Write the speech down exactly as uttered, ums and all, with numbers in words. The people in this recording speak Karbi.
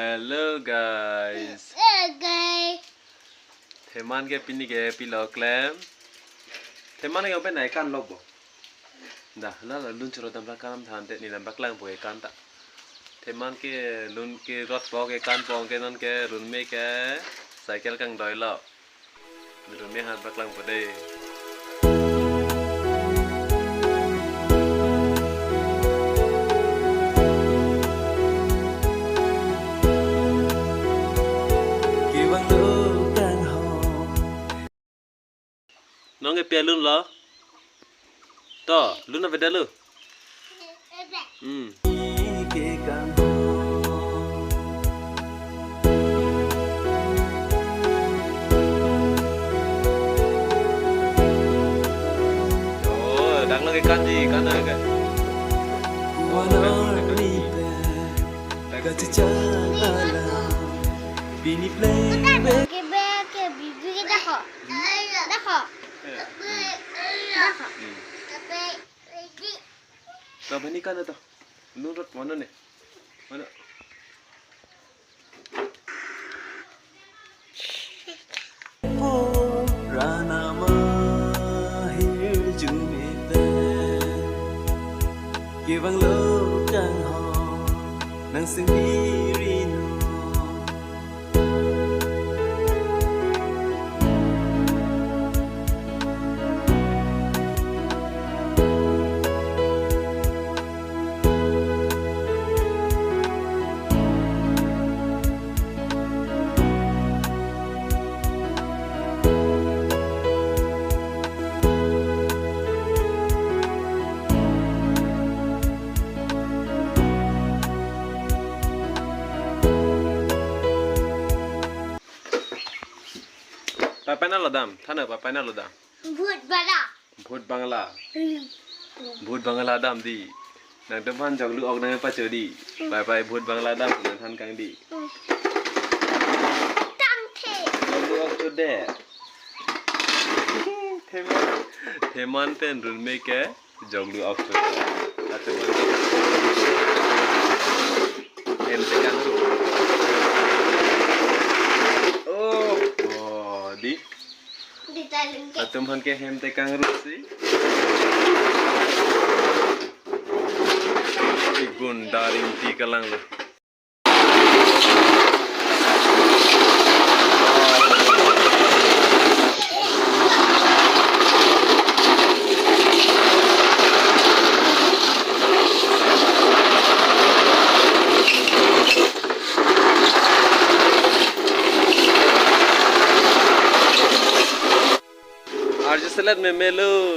Hello guys. Hello guys. Theman ke pini ke pilo klem. Theman ke open nai kan lo bo. Dah, la la lun choro dam ra kan than te, ne dam paklang po ke kan ta. Theman ke lun ke rot po ke kan po ke non ke runme ke cycle kangdoi lo. Runme han paklang po de. Kevang lo kang ho. Nong ke pia lun lo. To, lun ave da lo. Hmm. Oh, dang lagi kan di kan ke. Bini play. Ke be ke bibi ke dakho. Dakho. Dakho. Hmm. To bini kan to. Nurut mana ne? Mana? Ranama hirjume pen kevang lo kang ho nang sendiri no. Papai na lo dam, thana papai na lo dam. Bhut bala. Bhut bangla. Hmm. Bhut bangla dam di. Nangtum aphan joglu ok nang pacho di. Hmm. Bye bye, bhut bangla dam nang than kang di. Hmm. Tangte. Joglu ok cho de. Theman, theman pen runme ke joglu ok cho de. Ateman. Hem tekang ru. Oh, oh, di. Di talim ke. Atum aphan ke hem tekang ru si. Igun daring ti kalang lo. Arjuselet memelo.